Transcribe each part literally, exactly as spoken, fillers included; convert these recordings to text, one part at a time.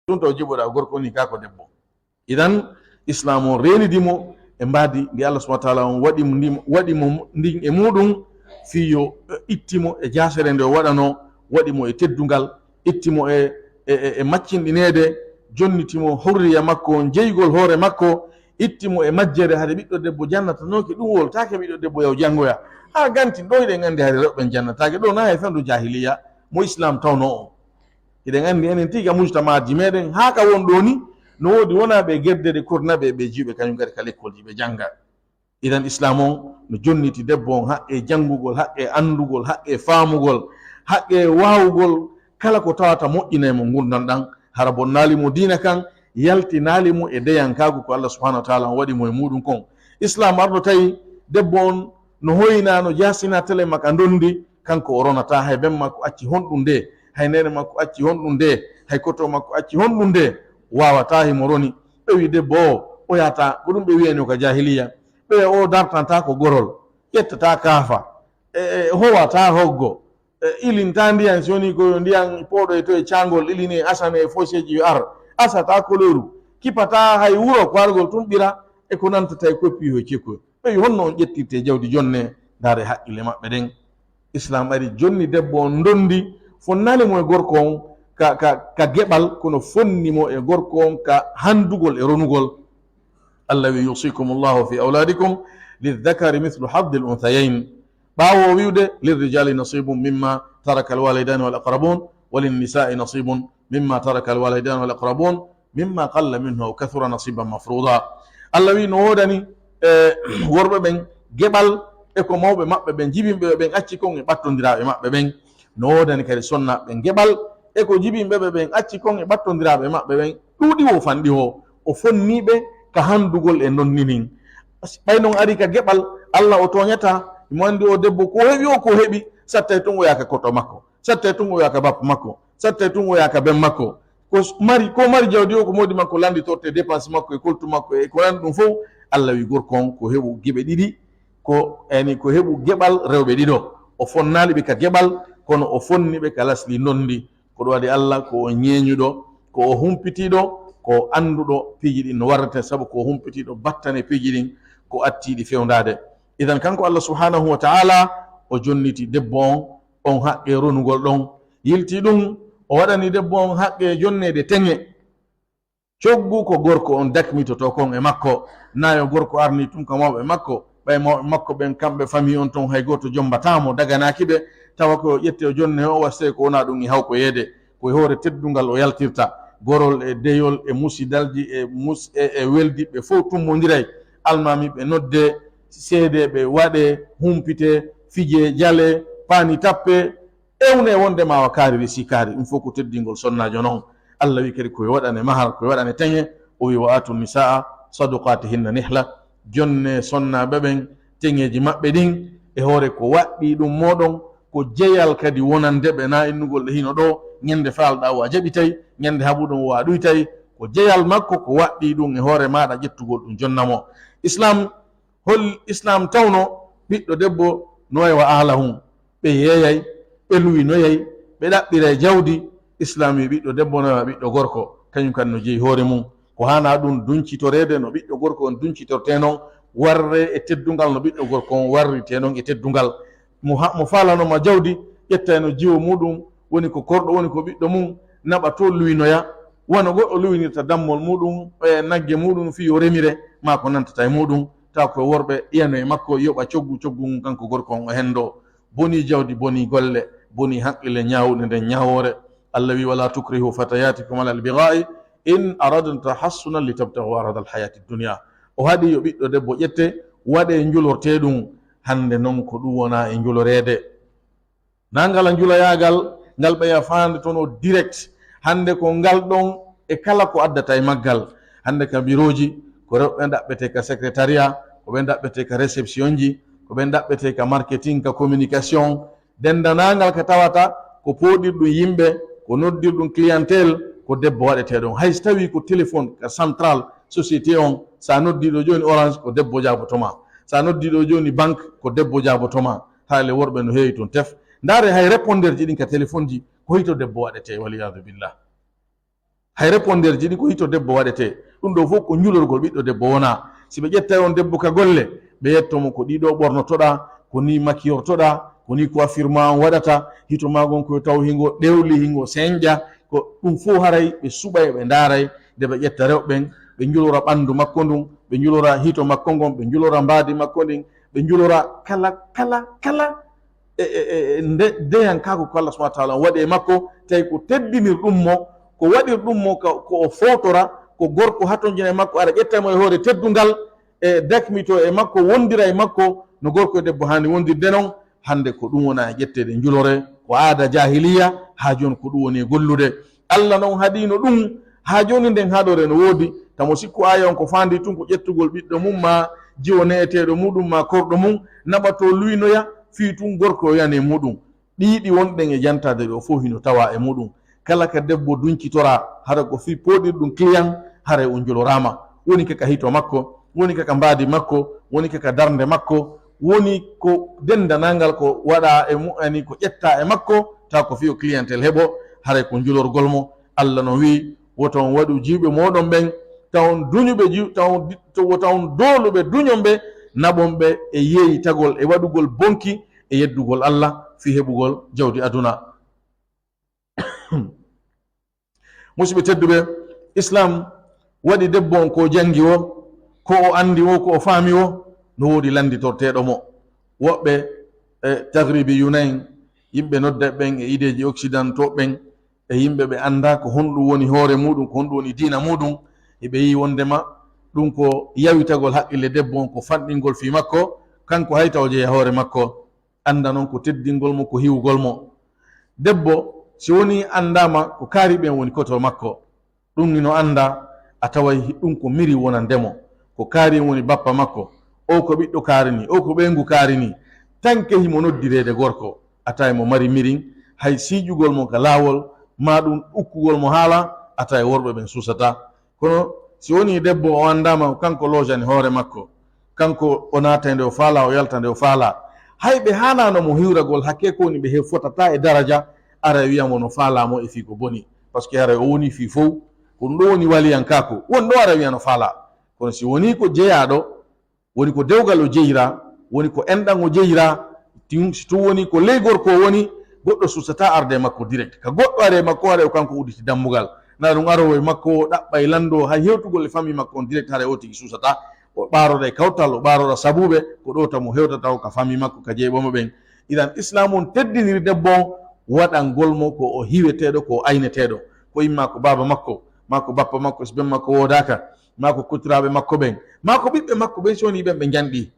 ɗum to jiɓoɗa gorko ni ka ko debbo. Idan, Islam on reenidi mo e mbaadi ndi Allah subhanahu wa taala on waɗi mo, ndi, waɗi mo ndin e muɗum, fii yo itti mo e jaasere nde o waɗano, waɗi mo e teddungal, itti mo e, e, e, e maccinɗineede, jonniti mo hurriya makko on, jeygol hoore makko, itti mo e majjere. Hade ɓiɗɗo debbo jannatanooki ɗum woltaake ɓiɗɗo debbo yaw janngoya. Haa gantin ɗo hiɗen anndi hade rewɓe jannataake ɗo na hay fendu jahiliya mo Islam tawno on. Hiɗen anndi enen tigi ka mujtamaaji meɗen haa ka won ɗo ni, no woodi wonaa ɓe gerdede kurnaɓe ɓe jiwɓe kañum kadi ka lekkolji ɓe jannga. Idan Islam on no jonniti debbo on haqqe janngugol, haqqe anndugol, haqqe faamugol, haqqe waawugol kala ko tawata moƴƴinay mo ngurndan ɗan, hara bonnaali mo diina kan, yaltinaali mo e deyankaagu ko Allah subhanahu wa taala on waɗi mo e muɗum kon. Islam arno tawi debbo on no hoyna, no jasina tele makka ndondi, kanko o ronata hay ben makko acci honɗum nde, hay nene makko acci honɗum nde, hay koto makko acci honɗum nde, wawata himo roni. Ɓe wi debbo o, o yata, ko ɗum ɓe wiyani o ka jahiliya. Ɓe o dartanta ko gorol, ƴettata kaafa, e, e, howata hoggo, e, ilinta ndiyan, si woni ko ndiyan pooɗo e to e caangol, ilini e asana e foseji yo ar, asata koleeru, kipata hay wuro ko argol tun ɓira, e ko nantata e koppi ho cekkoy. Ɓe wi honno on ƴettirte jawdi jonne, ndaare haqqille maɓɓe ɗen. Islam ari jonni debbo on ndondi, fonnali mo e gorko on ka, ka, ka geɓal, kono fonni mo e gorko on ka handugol e ronugol. Allah wi, "Yusikum Allahu fi awladikum, lidhakari mithlu hadhil unthayayn." Ɓaawo o wi'ude, "Lirrijali nasibun mimma taraka alwalidani wal aqrabun, wa linnisa'i nasibun mimma taraka alwalidani wal aqrabun, mimma qalla minhu aw kathura nasiban mafruda." Allah wi no woodani, eh, worɓe ɓen geɓal e ko mawɓe maɓɓe ɓen, jibinɓe ɓe ɓen acci kon e ɓattondiraaɓe maɓɓe ɓen. No woodani kadi sonnaaɓe ɓen geɓal e ko jibinɓe ɓe ɓen acci kon e ɓattondiraaɓe maɓɓe ɓen. Ɗuuɗi wo fanɗi wo, o fonni ɓe ka handugol e ndonni nin. Ɓay non ari ka geɓal, Allah o tooñata, himo anndi o debbo ko heɓi o ko heɓi, sattay tun o yaaka koto makko, sattay tun o yaaka bappa makko, sattay tun o yaaka ben makko. Ko s-, mari, ko mari jawdi o ko moodi makko lannditorte dépense makko e koltu makko e ko nanndi ɗum fow. Allah wi gorko on ko heɓu geɓe ɗiɗi, ko, yani, ko heɓu geɓal rewɓe ɗiɗo. O fonnaali ɓe ka geɓal, kono o fonni ɓe ka lasli ndondi. Ko ɗum waɗi Allah ko o ñeeñuɗo, ko o humpitiiɗo, ko o annduɗo piiji ɗin no warrete, sabu ko o humpitiiɗo battane piiji ɗin, ko attiiɗi fewndaade. Idan kanko Allah subhanahu wa ta'ala o jonniti debbo on, on haqqe ronugol ɗon. Yilti ɗum, o waɗani debbo on haqqe jonneede teŋe. Coggu ko gorko on dakmitoto kon e makko, na yo gorko arni tun ka mawɓe makko, ɓay mawɓe makko ɓen kamɓe famille on ton hay gooto jombata mo, daganaaki ɓe, tawa ko o ƴette o jonne o, wastay ko wona ɗum e hawkoyeede, ko e hoore teddungal o yaltirta, gorol e deyol e musidalji e mus-, e, e weldiɓɓe fow tummondiray, almaamiiɓe nodde, seedeeɓe waɗe, humpite, fije, jale, paani tappe, ewne wonde ma wa kaari wi si kaari, ɗum fof ko teddingol sonnaajo noon. Allah wi kadi ko e waɗane mahar, ko e waɗane teŋe, o wi, "Wa aatu nisaa saduqaatihinna nihla." Jonne sonnaaɓe ɓen teŋeeji maɓɓe ɗin e hoore ko waɗɗii ɗum mooɗon, ko jeyal kadi wonande ɓe, na innugol ɗe hino ɗo, ñande faalɗaa o a jaɓitay, ñande haɓuɗon o a ɗuytay, ko jeyal makko ko waɗɗii ɗum e hoore maaɗa ƴettugol ɗum jonna mo. Islam, hol Islam tawno ɓiɗɗo debbo no wayi wa aala hun? Ɓe yeeyay, ɓe luwinoyay, ɓe ɗaɓɓiray jawdi. Islam wi ɓiɗɗo debbo no wayi wa ɓiɗɗo gorko, kañum kadi no jeyi hoore mum. Ko haana ɗum duncitoreede no ɓiɗɗo gorko on duncitortee noon, warre e teddungal no ɓiɗɗo gorko on warritee noon e teddungal. Mo ha-, mo faalanooma jawdi, ƴettayno jiwo muɗum, woni ko korɗo, woni ko ɓiɗɗo mum, naɓa to luwinoya. Wano goɗɗo luwinirta dammol muɗum, e nagge muɗum, fii yo remire, maa ko nantata e muɗum, tawa ko worɓe iyano e makko, yoɓa coggu, coggu ngun kanko gorko on o henndo. Bonii jawdi, bonii golle, bonii haqqille ñaawuɗe nden ñaawoore. Allah wi, "Wala tukrihu fatayatikum ala albigha'i in aradna tahassunan litabtaghu arada alhayati dunya." O haɗi yo ɓiɗɗo debbo ƴette, waɗe njulortee ɗum, hannde non ko ɗum wona e njuloreede. Na ngala njuloyaagal, ngal ɓeya faande toon o direct. Hannde ko ngal ɗon e kala ko addata e maggal. Hannde ka birooji, ko rewɓe ɗaɓɓetee ka secrétariat, ko ɓe ɗaɓɓetee ka réception ji, ko ɓe ɗaɓɓetee ka marketing, ka communication. Denndaangal ka tawata ko pooɗirɗum yimɓe, ko noddirɗum clientèle, ko debbo waɗetee ɗon. Hay so tawii ko téléphone ka central société on, so a noddii ɗo jooni Orange, ko debbo jaaboto ma. So a noddii ɗo jooni banque, ko debbo jaaboto ma. Haale worɓe no heewi toon tef. Ndaare hay répondeur ji ɗin ka téléphone ji, ko hito debbo waɗetee, wal iyaadu billah. Hay réponderji ɗi ko hito debbo waɗetee. Ɗum ɗo fof ko njulorgol ɓiɗɗo debbo wonaa. Si ɓe ƴettay on debbo ka golle, ɓe yetto mo ko ɗiɗo ɓornotoɗaa, ko ni makiyortoɗaa, ko ni coiffure ma on waɗata, hito ma ngon ko taw hingo ɗewli, hingo senƴa, ko ɗum fof haray ɓe suɓay, ɓe ndaaray, nde ɓe ƴetta rewɓe ɓen, ɓe njulora ɓanndu makko ndun, ɓe njulora hito makko ngon, ɓe njulora mbaadi makko ndin, ɓe njulora kala, kala, kala e, e, e, e nde, ndeyankaaku ko Allah subhanahu wa taala on waɗi e makko, tawi ko teddinir ɗum mo, ko waɗir ɗum mo ka, ko o fowtora, ko gorko hatonjina e makko, ara ƴetta mo e hoore teddungal, e dakmito e makko, wondira e makko no gorko e debbo haani wondirde non. Hannde ko ɗum wona e ƴetteede njulore, ko aada jahiliya, haa jooni ko ɗum woni e gollude. Allah non haɗiino ɗum, haa jooni nden haɗore no woodi. Tamo sikku aaya on ko faandi tun ko ƴettugol ɓiɗɗo mum ma jiwo ne'eteeɗo muɗum ma korɗo mum, naɓa to luynoya, fii tun gorko o yani e muɗum. Ɗiiɗi wonɗen e jantaade ɗo fof hino tawa e muɗum. Kala ka debbo duncitoraa, hara ko fii pooɗirɗum client, haray o njuloraama. Woni ka ka hito makko, woni ka ka mbaadi makko, woni ka ka darnde makko, woni ko denndanangal ko waɗaa e mu-, ani ko ƴettaa e makko, taw ko fii o clientèle heɓo, haray ko njulorgol mo. Allah no wi'i, "Woto on waɗu jiwɓe mooɗon ɓen, taw on duñuɓe jiw-, taw on di-, to, woto on dooluɓe duñon ɓe, naɓon ɓe e yeeyitagol, e waɗugol bonki, e yeddugol Allah fii heɓugol jawdi aduna." Musidɓe tedduɓe, Islam waɗi debbo on ko o janngi o, ko o anndi o, ko o faami o, no woodi lannditorteeɗo mo. Woɓɓe, e, tagribiyuuna en, yimɓe nodda ɓen e ideeji occidentaux ɓen, e yimɓe ɓe anndaa ko honɗum woni hoore muɗum, ko honɗum woni diina muɗum, e ɓe yi'i wonndema ɗum ko yawitagol haqqille debbo on, ko fanɗingol fii makko, kanko hay taw jeya hoore makko. Annda non ko teddingol mo, ko hiwugol mo. Debbo, si woni anndaama, ko kaari ɓen woni koto makko. Ɗum hino annda, a taway ɗum ko miri wonande mo. Ko kaari en woni bappa makko. O ko ɓiɗɗo kaari ni, o ko ɓeyngu kaari ni. Tanke himo noddireede gorko, a taway mo mari mirin, hay siijugol mo ka laawol, maa ɗum ukkugol mo haala, a taway worɓe ɓen suusataa. Kono si wonii debbo o anndaama ko kanko loojani hoore makko, kanko o naata nde o faalaa, o yalta nde o faalaa, hay ɓe haanaano mo hiwragol, hakkee ko woni ɓe he fotataa e daraja, ara e wiya mo no faalaa mo e fii ko boni. Parce que haray o wonii fii fow, ko ɗum ɗo woni waliyankaaku, won ɗo ara wiya no faalaa. Kono si wonii ko jeyaaɗo, woni ko dewgal o jeyiraa, woni ko enɗan o jeyiraa, tin-, si tun woni ko ley gorko o woni, goɗɗo suusataa arde e makko direct. Ka goɗɗo are e makko, haray o kanko udditi dambugal. Na ɗum aroowo e makko, o ɗaɓɓay lanndoo, hay hewtugol e famille makko on direct, haray o tigi suusataa. O ɓaaroda e kawtal, o ɓaaroda sabuuɓe, ko ɗo tan mo hewtata o ka famille makko, ka jeyɓo mo ɓen. Idan, Islaam on teddiniri debbo on, waɗangol mo ko o hiweteeɗo, ko o ayneteeɗo. Ko imma ko baaba makko, maa ko bappa makko, si ben makko woodaaka, maa ko kottiraaɓe makko ɓen, maa ko ɓiɓɓe makko ɓen, si wonii ɓen ɓe njanɗii.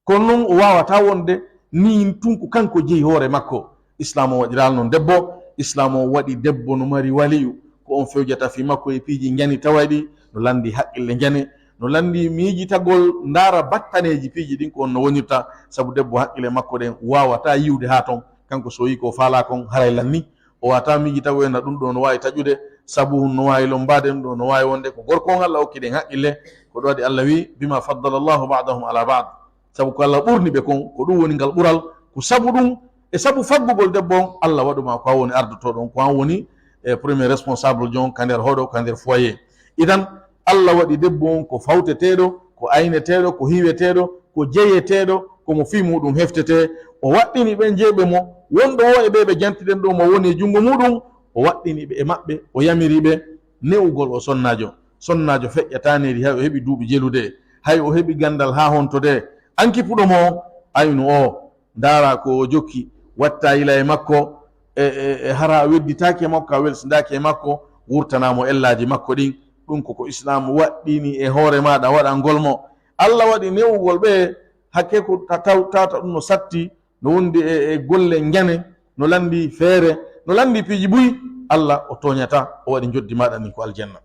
Kono non o waawataa wonde niin tun ko kanko jeyi hoore makko. Islaam o waɗiraali non debbo. Islaam o waɗi debbo no mari waliyu, ko on fewjata fii makko e piiji njani tawayɗi, no lanndi haqqille njane, no lanndi miijitagol ndaara battaneeji piiji ɗin ko on no wonirta, sabu debbo haqqille makko ɗen waawataa yiwde haa ton. Kanko so o yi'i ko faalaa kon, haray lanni. O waawataa miijitagol ena ɗum ɗo no waawi taƴude, sabu hun no waawi lombaade ɗum ɗo, no waawi wonde ko gorko on Allah okki ɗen haqqille. Ko ɗum waɗi Allah wi'i, "Bima faddala Allahu ba'dahum ala ba'd." Sabu ko Allah ɓurni ɓe kon, ko ɗum woni ngal ɓural, ko sabu ɗum, e sabu faggugol debbo on, Allah waɗu ma ko an woni ardotooɗo on, ko an woni, e, premier responsable jon ka nder hoɗo, ka nder foyer. Idan, Allah waɗi debbo on ko fawteteeɗo, ko ayneteeɗo, ko hiweteeɗo, ko jeyeteeɗo, ko mo fii muɗum heftetee. O waɗɗini ɓen jeyɓe mo, wonɗo wo e ɓe ɓe jantiɗen ɗo mo woni e junngo muɗum, o waɗɗini ɓe e maɓɓe, o yamiri ɓe ne'ugol o sonnaajo. Sonnaajo feƴƴataa needi hay o heɓi duuɓi jelude, hay o heɓi ganndal haa hontode. An kippuɗo mo o, aynu o, ndaara ko o jokki, watta yila e makko, e, e, e hara a wedditaaki e makko, a welsindaaki e makko, wurtana mo ellaaji makko ɗin. Ɗum ko ko Islaam waɗɗini e hoore maaɗa waɗangol mo. Allah waɗi ne'ugol ɓe, hakke ko ta-, taw-, tawata ɗum no satti, no wondi e, e golle njane, no lanndi feere, no lanndi piiji buy, Allah o tooñataa, o waɗi njoddi maaɗa ndin ko aljanna.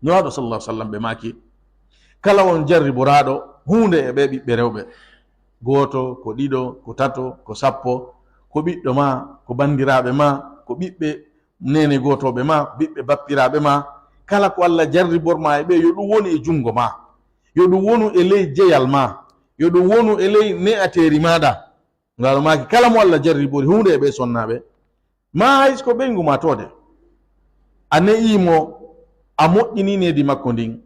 Nulaaɗo sallallahu alaihi wasallam ɓe maaki, kala on jarriboraaɗo huunde e ɓe ɓiɓɓe rewɓe, gooto, ko ɗiɗo, ko tato, ko sappo, ko ɓiɗɗo ma, ko banndiraaɓe ma, ko ɓiɓɓe neene gootooɓe ma, ko ɓiɓɓe bappiraaɓe ma, kala ko Allah jarribor ma e ɓe, yo ɗum wonu e junngo ma, yo ɗum wonu e ley jeyal ma, yo ɗum wonu e ley ne'ateeri maaɗa. Nulaaɗo maaki, kala mo Allah jarribori huunde e ɓee sonnaaɓe, maa hay si ko ɓeyngu maa toode, A ne'ii mo, a moƴƴinii needi makko ndin,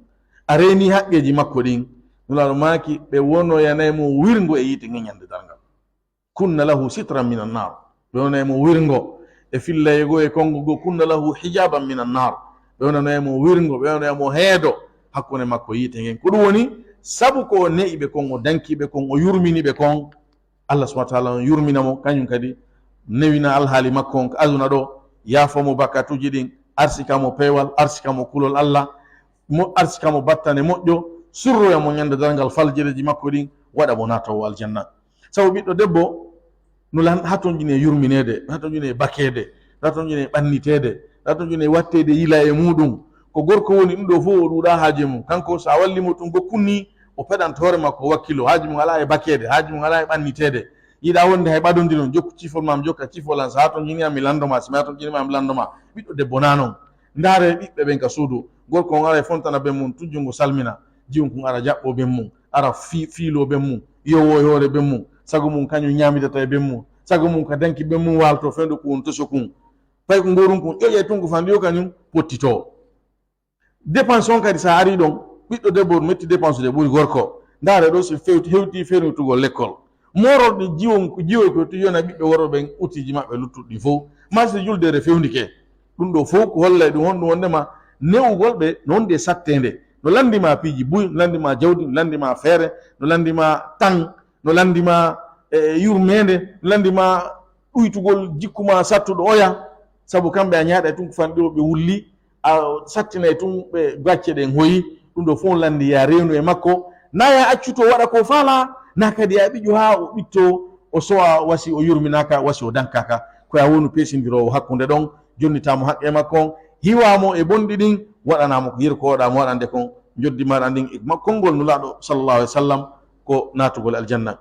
a reenii haqqeeji makko ɗin. Nulaaɗo maaki, ɓe wonoyanay mo wirngo e yiite ngen ñande darngal. Kunna lahu sitran minan naar. Ɓe wonanay mo wirngo e fillaye goo e konngo goo. Kunna lahu hijaban minan naar. Ɓe wonanay mo wirngo, ɓe wonanay mo heedo hakkunde makko e yiite ngen. Ko ɗum woni sabu ko o ne'i ɓe kon, o danki ɓe kon, o yurmini ɓe kon. Allah subhanahu wa ta'ala on yurmina mo, kañum kadi newina alhaali makko on ka aduna ɗoo, yaafoo mo bakkatuuji ɗin, arsika mo peewal, arsika mo kulol Allah, mo arsika mo battane moƴƴo, surroya mo ñande darngal faljereeji makko ɗin, waɗa mo naatoowo aljanna. Sabu ɓiɗɗo debbo no lan-, hatonjini e yurmineede, hatonjini e bakeede, hatonjini e ɓanniteede, hatonjini e watteede yila e muuɗum. Ko gorko woni ɗum ɗoo fof, o ɗuuɗaa haaje mum. Kanko, so a walli mo tun, gokkun nii, o peɗanta hoore makko, o wakkilo. Haaji mum alaa e bakeede, haaji mum alaa e ɓanniteede. Yiɗaa wonde hay ɓadondiron, jokku cifol maa, mi jokka cifol an. So hatonjini am, mi lanndo ma, so mi hatonjini ma, mi lanndo ma. Ɓiɗɗo debbo naa non. Ndaaree ɓiɓɓe ɓen ka suudu. Gorko on ara e fontana ben mum, tujjungo salmina. Jiwon kun ara jaɓɓoo ben mum, ara fi-, fiiloo ben mum, yowoo e hoore ben mum. Sago mum kañum ñaamidata e ben mum. Sago mum ka danki ben mum waaltoo fewndo ko woni toso kun. Pay ko ngoorun kun ƴoƴay tun ko fanɗi yo kañum pottitoo. Dépense on kadi, so a arii ɗon, ɓiɗɗo debbo metti dépense de ɓuri gorko. Ndaaree ɗoo, so fewti, hewti fewtugol lekkol. Moororɗi jiwon, jiwoy ko to yona ɓiɓɓe worɓe ɓen utiiji maɓɓe luttuɗi ɗin fof. Maa si juldeere fewndike. Ɗum ɗoo fof ko hollay ɗum honɗum wondema ne'ugol ɓe no wondi e satteende. No lanndi ma piiji buy, no lanndi ma jawdi, no lanndi ma feere, no lanndi ma tan, no lanndi ma, e, yurmeende, no lanndi ma ɗuytugol jikku ma sattuɗo oya. Sabu kamɓe a ñaaɗay tun ko fanɗi o ɓe wulli, a sattinay tun ɓe gacce ɗen hoyi. Ɗum ɗoo fof lanndi ya reenu e makko. Na ya accuto waɗa ko faala, na kadi ya ɓiƴo haa o ɓitto, o sowa wasi o yurminaaka, wasi o dankaaka. Ko ya wonu peesindiroowo hakkunde ɗon, jonnitaa mo haqqe makko on, hiwaa mo e bonɗi ɗin, waɗanaa mo ko yirkooɗaa mo waɗande kon, njoddi maaɗa ndin e ma-, konngol Nulaaɗo sallallahu alaihi wasallam ko naatugol aljanna.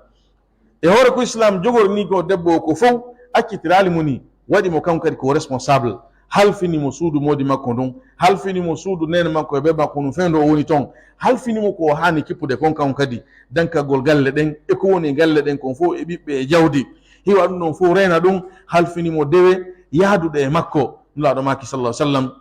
E hoore ko Islam jogori ni ko debbo o ko fow, accitiraali mo ni, waɗi mo kanko kadi ko responsable, halfini mo suudu moodi makko ndun, halfini mo suudu neene makko e bee makko ndun, fewndo o woni ton, halfini mo ko o haani kippude kon kanko kadi, dankagol galle ɗen, e ko woni e galle ɗen kon fow, e ɓiɓɓe e jawdi, hiwa ɗum ɗon fow reena ɗum, halfini mo dewe yahduɗe e makko. Nulaaɗo maaki sallallahu alaihi wasallam,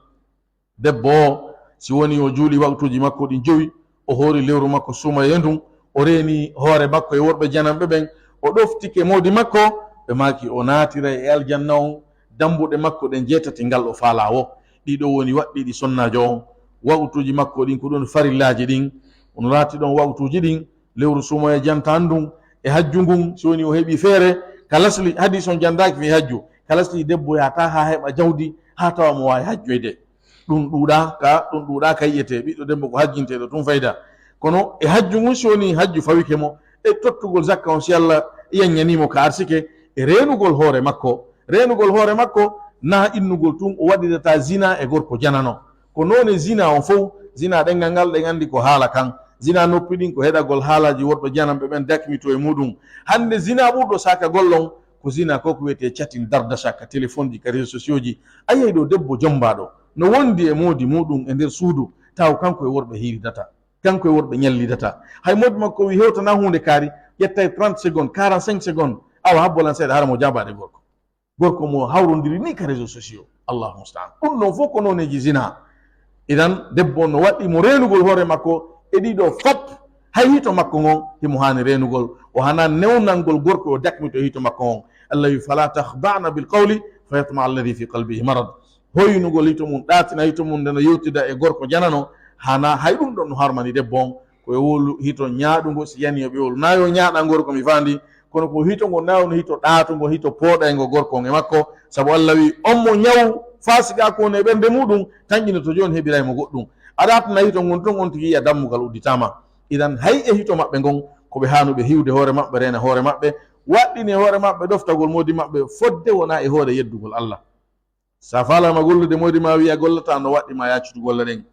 debbo o, si woni o juuli waqtuuji makko ɗin jowi, o hoori lewru makko suumayee ndun, o reeni hoore makko e worɓe jananɓe ɓen, o ɗoftike moodi makko, ɓe maaki o naatiray e aljanna on dambuɗe makko ɗen jeetati ngal o faalaa wo. Ɗiɗo woni waɗɗiiɗi sonnaajo on, waqtuuji makko ɗin ko ɗum farillaaji ɗin, o laati ɗon waqtuuji ɗin, lewru suumayee jantaan ndun, e hajju ngun, si woni o heɓi feere, ka lasli, hadiis on jandaaki fii hajju, ka lasli debbo yaata haa heɓa jawdi, haa tawa mo waawi hajjoyde. Ɗum ɗuuɗaa ka, ɗum ɗuuɗaa ka yi'etee, ɓiɗɗo debbo ko hajjinteeɗo tun fayda. Kono e hajju ngun, si woni hajju fawike mo, e tottugol zakka on, si Allah yanñanii mo ka arsike, e reenugol hoore makko, reenugol hoore makko, na innugol tun o waɗirata zina e gorko janano. Ko noone zina on fow, zina ɗenngal ngal, ɗen anndi ko haala kan. Zina noppi ɗin, ko heɗagol haalaaji worɓe jananɓe ɓen dakmito e muuɗum. Hannde zina ɓurɗo saakagol on, ko zina ko ko wiyetee chatting, dardasha ka téléphone ji, ka réseaux sociaux ji. A yiyay ɗoo debbo jommbaaɗo, no wondi e moodi muuɗum e nder suudu, taw kanko e worɓe hiiridata, kanko e worɓe ñallidata. Hay moodi makko wi hewtana huunde kaari, ƴettay trente secondes, quarante-cinq secondes, awa habbo lan seeɗa, hara mo jaabaade gorko. Gorko mo hawrondiri ni ka réseaux sociaux. Allahu musta'an. Ɗum ɗon fof ko nooneeji zina. Idan, debbo no waɗɗii mo reenugol hoore makko e ɗiɗo fop, hay hito makko ngon himo haani reenugol. O haanaa newnangol gorko o dakmito e hito makko ngon. Allah wi, "Fala takhda'na bil qawli fa yatma'a alladhi fi qalbihi marad." Hoynugol hito mum, ɗaatina hito mum nde no yewtida e gorko janano, haanaa hay ɗum ɗon no harmani debbo on. Ko e wolu hito ñaaɗungo, si yani yo ɓe wolu. Na yo ñaaɗa ngol ko mi faandi, kono ko hito ngo, na yo hito ɗaatungo, hito pooɗayngo gorko on e makko. Sabu Allah wi, "On mo ñaw faasikaaku on e ɓernde muuɗum, tanƴinoto jooni heɓiray mo goɗɗum." A ɗaatana hito ngon ton, on tigi yi'a dammugal udditaama. Idan hay e hito maɓɓe ngon, ko ɓe haanuɓe hiwde hoore maɓɓe, reena hoore maɓɓe, waɗɗine hoore maɓɓe ɗoftagol moodi maɓɓe, fodde wona e hoore yeddugol Allah. Sa faalaama gollude, moodi ma wi'a gollata, no waɗɗi ma yaccude golle ɗen.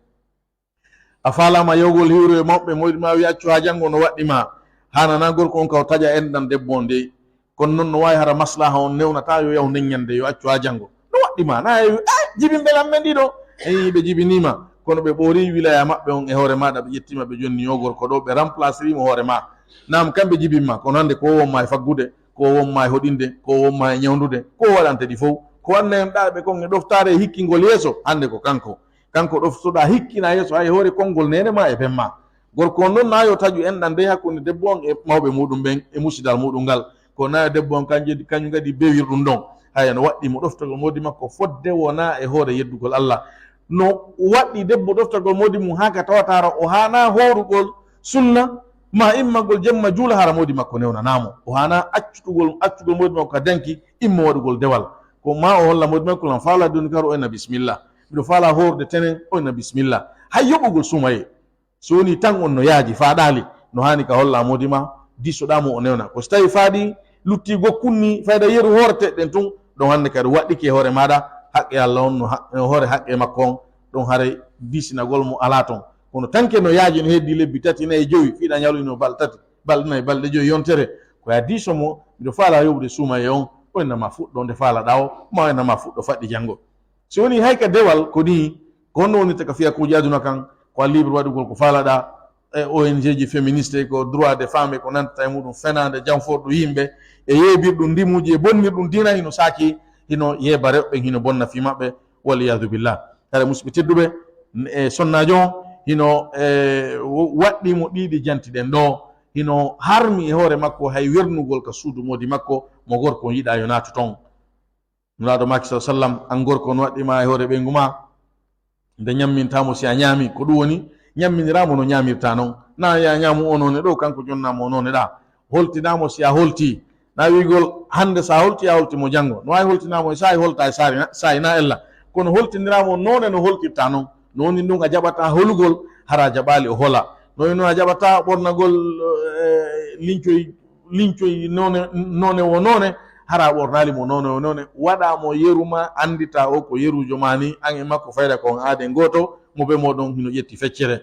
A faalaama yawgol hiwre e mawɓe, moodi ma wi'a accu haa janngo, no waɗɗi ma. Haanana gorko on ka o taƴa enɗan debbo on dey. Kono non no waawi hara maslaha on newnata yo yahu nden ñande, yo accu haa janngo. No waɗɗi ma, na e, eh, jibinɓe lan men ɗiɗo. Eyi, ɓe jibiniima, kono ɓe ɓoori wilaya maɓɓe on e hoore maaɗa, ɓe ƴettiima, ɓe jonni o gorko ɗo, ɓe remplaciri mo hoore ma. Naam, kamɓe jibinma, kono hannde ko o wonma e faggude, ko o wonma e hoɗinde, ko o wonma e ñawndude, ko o waɗante ɗi fow. Ko wanna en ɗaaɓe kon e ɗoftaare e hikkingol yeeso, hannde ko kanko. Kanko ɗoftoɗaa, hikkinaa yeeso, hay hoore konngol neene ma e ben ma. Gorko on noon, na yo taƴu enɗan dey hakkunde debbo on e mawɓe muuɗum ɓen e musidal muuɗum ngal. Ko na yo debbo on kanjum, kañum kadi bewir ɗum ɗon. Haya, no waɗɗii mo ɗoftagol moodi makko fodde wonaa e hoore yeddugol Allah. No waɗɗii debbo ɗoftagol moodi mum haa ka tawataara o haanaa hoorugol sunna, ma immagol jemma juula hara moodi makko newnanaa mo. O haanaa accutugol, accugol moodi makko ka danki, immo waɗugol dewal. Ko ma o holla moodi makko lan faalaa duni kar o enna bismillah. Miɗo faalaa hoorde tenen o enna bismillah. Hay yoɓugol suumayee. So wonii tan on no yaaji faaɗaali, no haani ka hollaa moodi ma, diisoɗaa mo o newna. Ko so tawii faaɗi luttii gokkun nii, fayda yeru hoore teɗɗen tun, ɗon hannde kadi waɗɗike e hoore maaɗa, haqqe Allah on no ha-, no hoore haqqe makko on, ɗon haray diisinagol mo alaa ton. Kono tanke no yaaji no heddii lebbi tati, nayi, jowi, fiiɗa ñalu ino balɗe tati, balɗe nayi, balɗe jowi yontere, ko yaa diiso mo, miɗo faalaa yoɓude suumayee on, o enna ma fuɗɗo nde faalaɗaa o, ma o enna ma fuɗɗo faɗɗi janngo. Si wonii hay ka dewal ko nii, ko honno wonirta ka fiyakuuji aduna kan, ko a libre waɗugol ko faalaɗaa, e O N G ji féministe, ko droit des femmes, ko nantata e muɗum fenaande, janforɗum yimɓe, e yeebirɗum ndimuuji, e bonnirɗum diina, hino saaki, hino yeeba rewɓe, hino bonna fii maɓɓe, wal iyaadu billah. Hara musidɓe tedduɓe, e sonnaajo on, hino, e, waɗɗii mo ɗiiɗi jantiɗen ɗoo, hino harmi e hoore makko hay wernugol ka suudu moodi makko, mo gorko on yiɗaa yo naatu ton. Nulaaɗo maaki sa sallam, an gorko, no waɗɗii ma e hoore ɓeyngu ma, nde ñammintaa mo si a ñaami, ko ɗum woni, ñamminiraa mo no ñaamirtaa non. Na ya ñaamu o noone ɗoo, kanko jonnaa mo o noone ɗaa. Holtinaa mo si a holtii. Na wiigol, hannde sa holtii, a holtii mo janngo. No waawi holtinaa mo e saa'i, holtaa e saari na, saa'i na ella. Kono holtiniraa mo noone no holtirtaa non. No woni ɗum a jaɓataa holugol, hara a jaɓaali o hola. No woni noon a jaɓataa ɓornagol, eh, lincoy lincoy noone, noone wo noone, hara a ɓornaali mo noone wo noone, waɗaa mo yeru ma, annditaa o ko yeruujo ma ni, an e makko fayda ko on aaden gooto, mo be mooɗon hino ƴetti feccere.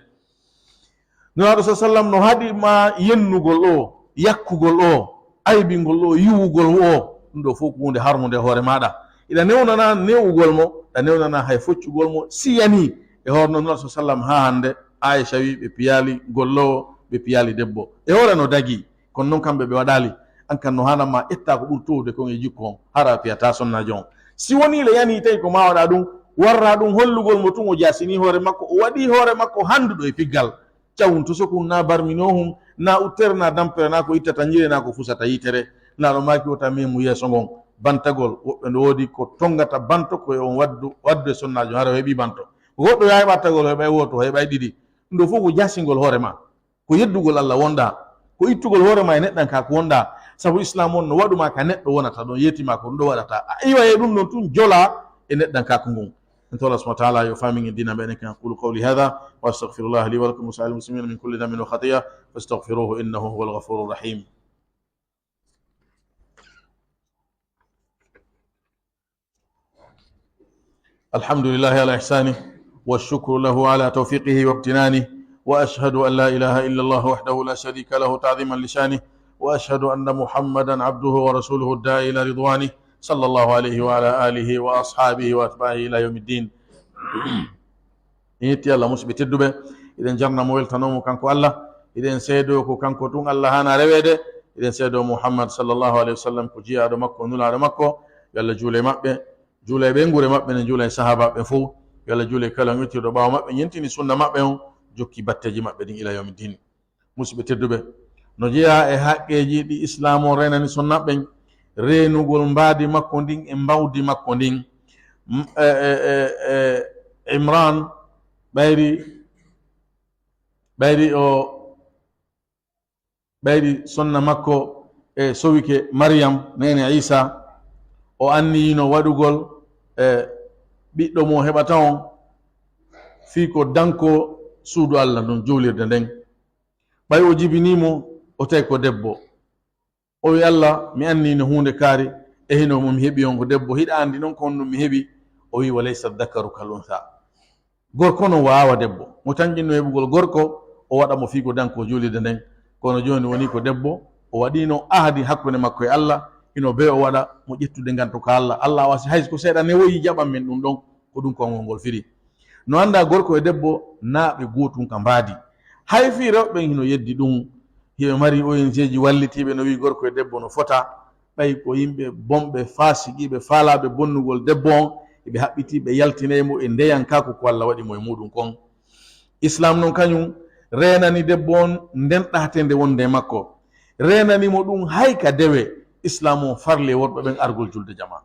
Nulaaɗo sa sallam no haɗi ma yennugol o, yakkugol o, aybingol o, yiwugol o, ɗum ɗoo fof ko huunde harmunde e hoore maaɗa. Iɗa newnanaa newugol mo, iɗa newnanaa hay foccugol mo, si yanii e hoore noon Nulaaɗo sa sallam haa hannde, Aisha wi ɓe piyaali golloowo, ɓe piyaali debbo. E hoore no dagii. Kono noon kamɓe ɓe waɗaali. An kan no haanaa ma ƴettaa ko ɓuri toowude kon e jikku on, hara a piyataa sonnaajo on. Si wonii le yanii tawi ko ma waɗaa ɗum, warraa ɗum hollugol mo tun o jaasinii hoore makko, o waɗii hoore makko hannduɗo e piggal. Cawun to sokun naa barminoohun, naa uttere naa dampere, naa ko ittata ñiire, naa ko fusata yitere. Naa ɗo maaki wota memu yeeso ngon. Bantagol, woɓɓe no woodi ko tonngata banto ko e on waddu, waddu e sonnaajo, hara o heɓii banto. Goɗɗo yahay ɓattagol, o heɓay wooto, o heɓay ɗiɗi. Ɗum ɗo fof ko jaasingol hoore ma. Ko yeddugol Allah wonɗaa, ko ittugol hoore ma e neɗɗankaaku wonɗaa, sabu Islaam on no waɗu ma ka neɗɗo wonata ɗon, yeeti ma ko ɗum ɗo waɗata. A iwa e ɗum ɗon tun jolaa e neɗɗankaaku ngun. En toro Allah subhanahu wa ta'ala yo faamin en diina meɗen kan. أقول قولي هذا وأستغفر الله لي ولكم ولسائر المسلمين من كل ذنب وخطيئة فاستغفروه إنه هو الغفور الرحيم. الحمد لله على إحسانه، والشكر له على توفيقه وامتنانه، وأشهد أن لا إله إلا الله وحده لا شريك له تعظيما لشانه، وأشهد أن محمدا عبده ورسوله الداعي إلى رضوانه، صلى الله عليه وعلى آله وأصحابه وأتباعه إلى يوم الدين. En yetti Allah, musidɓe tedduɓe, eɗen jarna mo, weltanoo mo kanko Allah, eɗen seedoo ko kanko tun Allah haanaa reweede, eɗen seedoo Muhammad sallallahu alayhi wa sallam ko jiyaaɗo makko, nulaaɗo makko, yo Allah juule e maɓɓe, juula e ɓeynguure maɓɓe, ne juula e sahaabaaɓe ɓen fof, yo Allah juule e kala on yottirɗo ɓaawo maɓɓe, ñentini sunna maɓɓe on, jokki batteeji maɓɓe ɗin ila yawmi din. Musidɓe tedduɓe, no jeyaa e haqqeeji ɗi Islaam on reenani sonnaaɓe ɓen, reenugol mbaadi makko ndin e mbawdi makko ndin. M-, e, e, e, e, Imraan, ɓayri, ɓayri o, ɓayri sonna makko e sowike Maryam, neene Iisaa, o anniyino waɗugol, e, ɓiɗɗo mo heɓata on fii ko dankoo suudu Allah ndun, juulirde nden. Ɓay o jibinii mo, o tawi ko debbo. O wi, "Allah, mi anniyino huunde kaari, e hino mo mi heɓi on ko debbo, hiɗa anndi non ko honɗun mi heɓi?" O wi, "Wa laysa dhakaru kal untha." Gorko non waawaa debbo. Mo tanƴinno heɓugol gorko, o waɗa mo fii ko dankoo juulirde nden. Kono jooni wonii ko debbo, o waɗiino ahdi hakkunde makko e Allah, hino bee o waɗa mo ƴettude nganto ka Allah. Allah wasi hay ko seeɗa newoyi jaɓan men ɗum ɗon, ko ɗum konngol ngol firi. No anndaa gorko e debbo naa ɓe gootun ka mbaadi. Hay fii rewɓe ɓen hino yeddi ɗum, hiɓe mari O N G ji wallitiiɓe no wi'i gorko e debbo no fota, Ɓay ko yimɓe bonɓe, faasiqiiɓe, faalaaɓe bonnugol debbo on, eɓe haɓɓitii ɓe yaltinay mo e ndeyankaaku ko Alla waɗi mo e muuɗum kon. Islaam non kañum reenani debbo on nden ɗaatende wonde e makko. Reenani mo ɗum hay ka dewe. Islaam on farli e worɓe ɓen argol julde jamaa.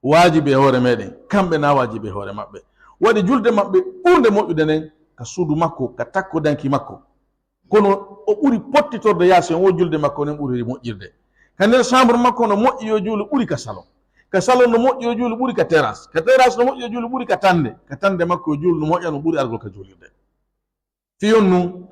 Waajibi e hoore meɗen, kamɓe na waajibi e hoore maɓɓe. Waɗi julde maɓɓe ɓurnde moƴƴude nden ka suudu makko, ka takkodanki makko. Kono o ɓuri pottitorde yaasi on, wo julde makko nden ɓuri moƴƴirde. Ka nder chambre makko no moƴƴi yo juulu ɓuri ka salon. Ka salon no moƴƴi yo juulu ɓuri ka terrasse. Ka terrasse no moƴƴi yo juulu ɓuri ka tande. Ka tande makko yo juulu no moƴƴa no ɓuri argol ka juulirde. Fiyon nun,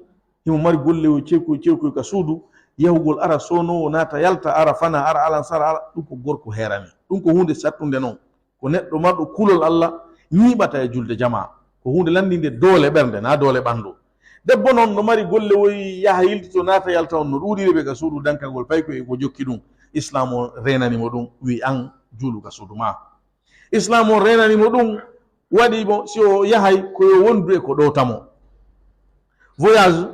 himo mari golle o cewkoy cewkoy ka suudu, yahugol ara soonoowo naata yalta, ara fana, ara alansara, ara, ɗum ko gorko heerani. Ɗum ko huunde sattunde non. Ko neɗɗo marɗo kulol Alla ñiiɓata e julde jamaa. Ko huunde lanndinde doole ɓernde, naa doole ɓanndu. Debbo non no mari golle woy yaha yiltito naata yalta on no ɗuuɗiri ɓe ka suudu dankagol paykoy e ko jokki ɗum. Islaam o reenani mo ɗum, wi an juulu ka suudu maa. Islaam o reenani mo ɗum, waɗi mo si o yahay ko yo wondu e ko ɗowta mo. Voyage,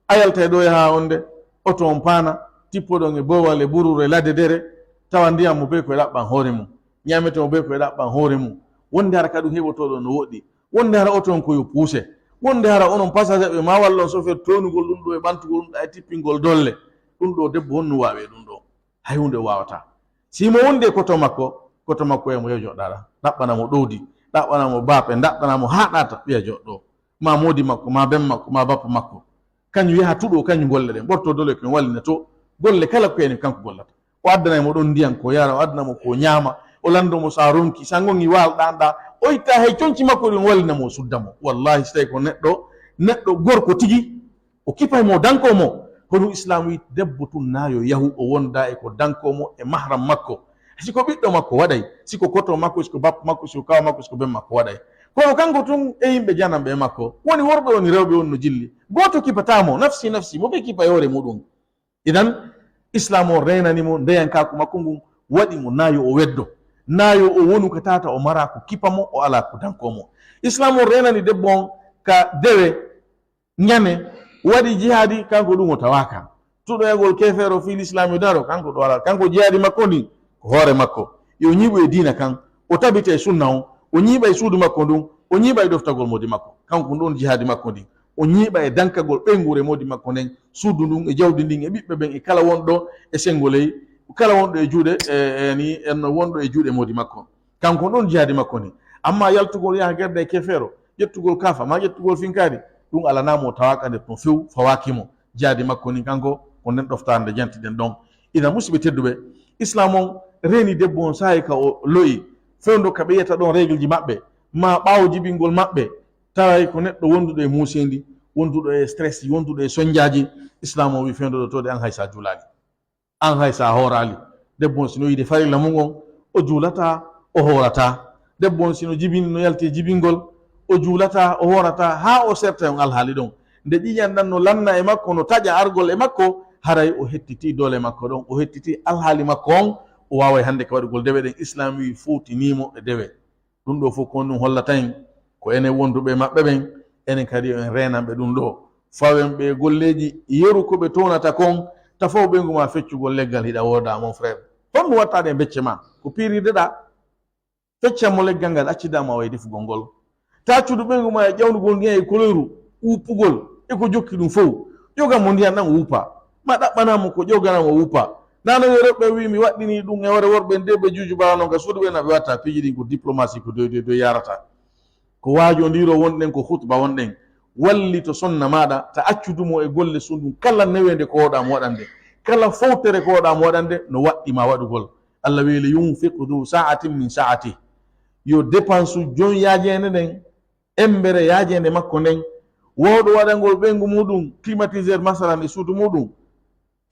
a yaltay ɗo yaha on de, oto on paana, tippoɗon e boowal e buruure ladde dere, tawa ndiyam mo bee ko e ɗaɓɓan hoore mum, ñaamete mo bee ko e ɗaɓɓan hoore mum. Wonde hara ka ɗum heɓotooɗo no woɗɗi, wonde hara oto on ko yo puuse, wonde hara onon passager ɓe ma walla on chauffeur toonugol ɗum ɗo e ɓantugol ɗum ɗa e tippingol dolle. Ɗum ɗo debbo honno waawi e ɗum ɗo? Hay huunde o waawataa. Si mo wondi e koto makko, koto makko e mo yo joɗɗaɗa. Ɗaɓɓana mo ɗowdi, ɗaɓɓana mo baape, ɗaɓɓana mo haa ɗaata, ɓiya joɗɗo. Ma moodi makko, ma ben makko, ma bappa makko. Kañum yaha tuɗo, kañum golle ɗen. Ɓorto dole ko en wallina to. Golle kala ko en kanko gollata. O addanay mo ɗon ndiyan ko yara, o addana mo ko ñaama, o lanndo mo sa ronki, sa ngongi waal ɗan ɗa. O itta hay conci makko ɗin wallina mo, sudda mo. Wallahi, si tawi ko neɗɗo, neɗɗo gorko tigi, o kipay mo, danko mo. Kono Islaam wi debbo tun na yo yahu, o wonda e ko danko mo e mahram makko. Si ko ɓiɗɗo makko waɗay, si ko koto makko, si ko bappa makko, si ko kaw makko, si ko ben makko waɗay. Kono kanko tun e yimɓe jananɓe e makko, woni worɓe, woni rewɓe, woni no jilli. Gooto kipata mo, nafsi, nafsi, mo ɓe kipa yoore muɗum. Idan, Islaam o reenani mo ndeyankaaku makko ngun, waɗi mo na yo o weddo, na yo o wonu ka tata o mara ko kipa mo, o ala ko danko mo. Islaam o reenani debbo on ka dewe, ñane, waɗi jihaadi, kanko ɗum o tawaaka. Tuɗoyagol keefeero fii Lislaam yo daro, kanko ɗo alaa. Kanko jihaadi makko ndin, ko hoore makko. Yo ñiiɓu e diina kan, o tabita e sunna on, o ñiiɓa e suudu makko ndun, o ñiiɓa e doftagol moodi makko. Kanko ɗon jihaadi makko ndin, o ñiiɓa e dankagol ɓeynguure moodi makko nden, suudu ndun e jawdi ndin e ɓiɓɓe ɓen e kala wonɗo e senngo ley, kala wonɗo e juuɗe, e, e ni, en wonɗo e juuɗe moodi makko. Kanko ɗon jihaadi makko ndin. Amma yaltugol yaha gerda e keefeero, ƴettugol kaafa, ma ƴettugol finkaari, ɗum alanaa mo, tawaaka nder ton few, fawaaki mo. Jihaadi makko ndin kanko, ko nden ɗoftaande jantiɗen ɗon. Ina musiɓɓe tedduɓe, Islaam on reeni debbo on saa'i ka o lo'i, fewndo ka ɓe yi'ata ɗon reegelji maɓɓe, ma ɓaawo jibingol maɓɓe, taway ko neɗɗo wonduɗo e muuseendi, wonduɗo e stress, wonduɗo e sonjaaji, Islaam on wi fewndo ɗo to de an hay sa juulaali. An hay sa hooraali. Debbo on sino yiide farilla mum on, o juulataa, o hoorataa. Debbo on sino jibini no yalti e jibingol, o juulataa, o hoorataa, haa o serta e on alhaali ɗon. Nde ƴiiƴan ɗan no lanna e makko, no taƴa argol e makko, haray o hettitii doole makko ɗon, o hettitii alhaali makko on, o waaway hannde ka waɗugol dewe ɗen. Islaam wi fowtinii mo e dewe. Ɗum ɗo fof ko honɗum hollata en? Ko enen wonduɓe e maɓɓe ɓen, enen kadi yo en reenan ɓe ɗum ɗo. Fawen ɓe e golleeji yeru ko ɓe townata kon, tafow ɓeyngu ma feccugol leggal hiɗa wooda, mon frère. Honɗum watta ɗe becce ma? Ko piirirde ɗa? Feccan mo leggal ngal, accidaa mo e defugol ngol. Ta accudu ɓeyngu ma e ƴawnugol ndiyan e koloyru, wuppugol, e ko jokki ɗum fow. Ƴogan mo ndiyan ɗan o wuppa. Ma ɗaɓɓana mo ko ƴogana mo o wuppa. Nano yo rewɓe wi mi waɗɗini ɗum e hoore worɓe nde ɓe juuju ɓaawo non ka suudu ɓe na ɓe watta piiji ɗin ko diplomasi ko doy doy doy yarata. Ko waajondiiro wonɗen, ko khutba wonɗen. Wallito sonna maaɗa, ta accudu mo e golle suudu kala neweende ko wooɗaa mo waɗande. Kala fowtere ko wooɗaa mo waɗande, no waɗɗi ma waɗugol. Allah wi, "Li yunfiq du sa'atin min sa'atih." Yo dépense jon yaajeende nden, embere yaajeende makko nden. Wawɗo waɗangol ɓeyngu muɗum climatiseur masalan e suudu muɗum,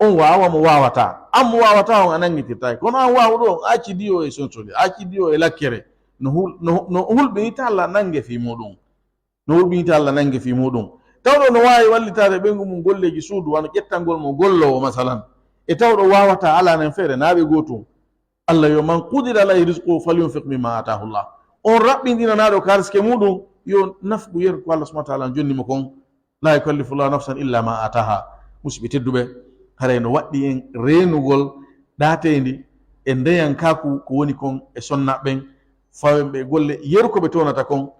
on waawa mo waawataa. An mo waawataa on a nanngitirtaake. Kono an waawɗo on, a acci diyo e sonsoli, a acci diyo e lakkere. No hul-, no, no hulɓinita Allah nannge fii muɗum. No hulɓinita Allah nannge fii muɗum. Tawɗo no waawi wallitaade ɓeyngu mum golleeji suudu, wano ƴettangol mo golloowo masalan. E tawɗo waawataa alaa nen feere, naa ɓe gootum. Allah yo, "Man qudira alayhi rizquhu falyunfiq mimma ataahu Allah." On raɓɓinɗinanaaɗo ka arsike muɗum, yo nafɗu yer ko Allah subhanahu wa ta'ala jonni mo kon. "La yukallifu Allahu nafsan illa ma ataaha." Musiɓɓe tedduɓe, haray no waɗɗi en reenugol Ɗaateendi e ndeyankaaku ko woni kon e sonnaaɓe ɓen, fawen ɓe golle yeru ko ɓe townata kon,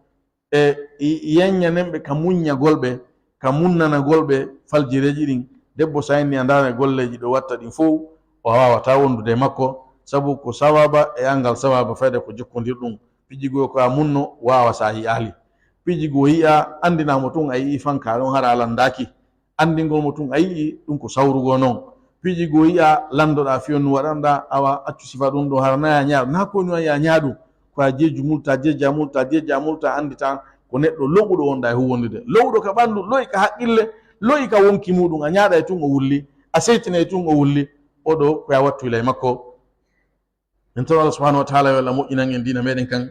e yanñanen ɓe ka muññagol ɓe, ka munnanagol ɓe faljireeji ɗin. Debbo, so a inni a ndaara e golleeji ɗo watta ɗin fow, o waawataa wondude e makko, sabu ko sawaaba e angal sawaaba fayda ko jokkondirɗum. Piiji goo ko a munno waawa so a yi'aali. Piiji goo yi'a anndinaa mo tun a yi'i fanka ɗon hara a lanndaaki. Anndingol mo tun a yi'i ɗum ko sawrugol non. Piiji goo yi'a lanndoɗaa fiyon nu waɗanɗaa awa accu sifa ɗum ɗo hara na ya ñaaɗu. Na ko nu ya ñaaɗu. Ko a jeeju multa, jeeja multa, jeeja multa anndita ko neɗɗo lo'uɗo wonɗaa e huwondude. Lo'uɗo ka ɓanndu, lo'i ka haqqille, lo'i ka wonki muɗum. A ñaaɗa e tun o wulli, a seytina e tun o wulli. Oɗo ko ya wattu ila e makko. Min toro Allah subhanahu wa ta'ala yo Allah moƴƴinan en diina meɗen kan.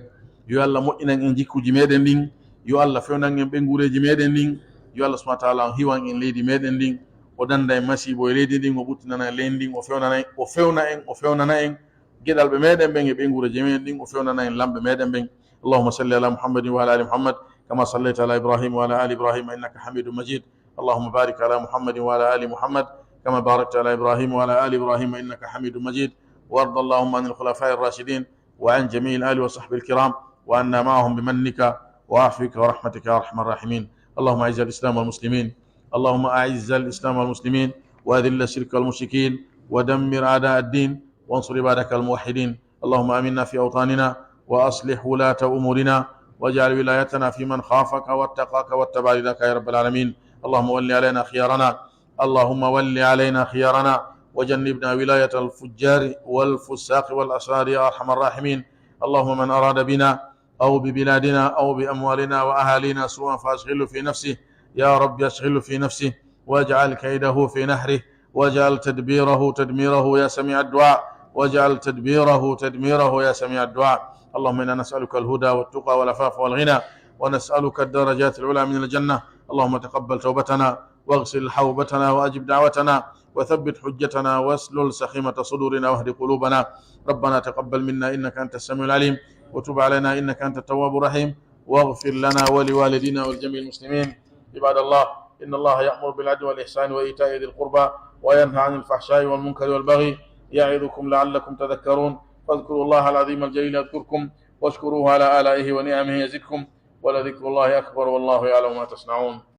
Yo Allah moƴƴinan en jikkuji meɗen ɗin. Yo Allah fewnan en ɓengureeji meɗen ɗin. Yo Allah subhanahu wa ta'ala hiwan en leydi meɗen ɗin. O danda en masiibo e leydi ndin, o ɓuttinana en leydi ndin, o fewnana en, o fewna en, o fewnana en geɗalɓe meɗen ɓen e ɓengureeji meɗen ɗin, o fewnana en lamɓe meɗen ɓen. اللهم صل على محمد وعلى آل محمد كما صليت على إبراهيم وعلى آل إبراهيم إنك حميد مجيد. اللهم بارك على محمد وعلى آل محمد كما باركت على إبراهيم وعلى آل إبراهيم إنك حميد مجيد. وارض اللهم عن الخلفاء الراشدين وعن جميع الآل وصحبه الكرام وعنا معهم بمنك وعفوك ورحمتك يا أرحم الراحمين. اللهم أعز الإسلام والمسلمين. اللهم أعز الإسلام والمسلمين وأذل الشرك والمشركين ودمر أعداء الدين وانصر عبادك الموحدين. اللهم آمنا في أوطاننا وأصلح ولاة أمورنا واجعل ولايتنا في من خافك واتقاك واتبع رضاك يا رب العالمين. اللهم ول علينا خيارنا. اللهم ول علينا خيارنا وجنبنا ولاية الفجار والفساق والأشرار يا أرحم الراحمين. اللهم من أراد بنا أو ببلادنا أو بأموالنا وأهالينا سوءا فأشغله في نفسه. يا رب أشغله في نفسه واجعل كيده في نحره واجعل تدبيره تدميره يا سميع الدعاء. واجعل تدبيره تدميره يا سميع الدعاء. اللهم إنا نسألك الهدى والتقى والعفاف والغنى ونسألك الدرجات العلى من الجنة. اللهم تقبل توبتنا واغسل حوبتنا وأجب دعوتنا وثبت حجتنا واسلل سخيمة صدورنا واهد قلوبنا. ربنا تقبل منا إنك أنت السميع العليم وتب علينا إنك أنت التواب الرحيم واغفر لنا ولوالدينا ولجميع المسلمين. عباد الله، إن الله يأمر بالعدل والإحسان وإيتاء ذي القربى وينهى عن الفحشاء والمنكر والبغي يعظكم لعلكم تذكرون. فاذكروا الله العظيم الجليل يذكركم واشكروه على آلائه ونعمه يزدكم ولذكر الله أكبر والله يعلم ما تصنعون.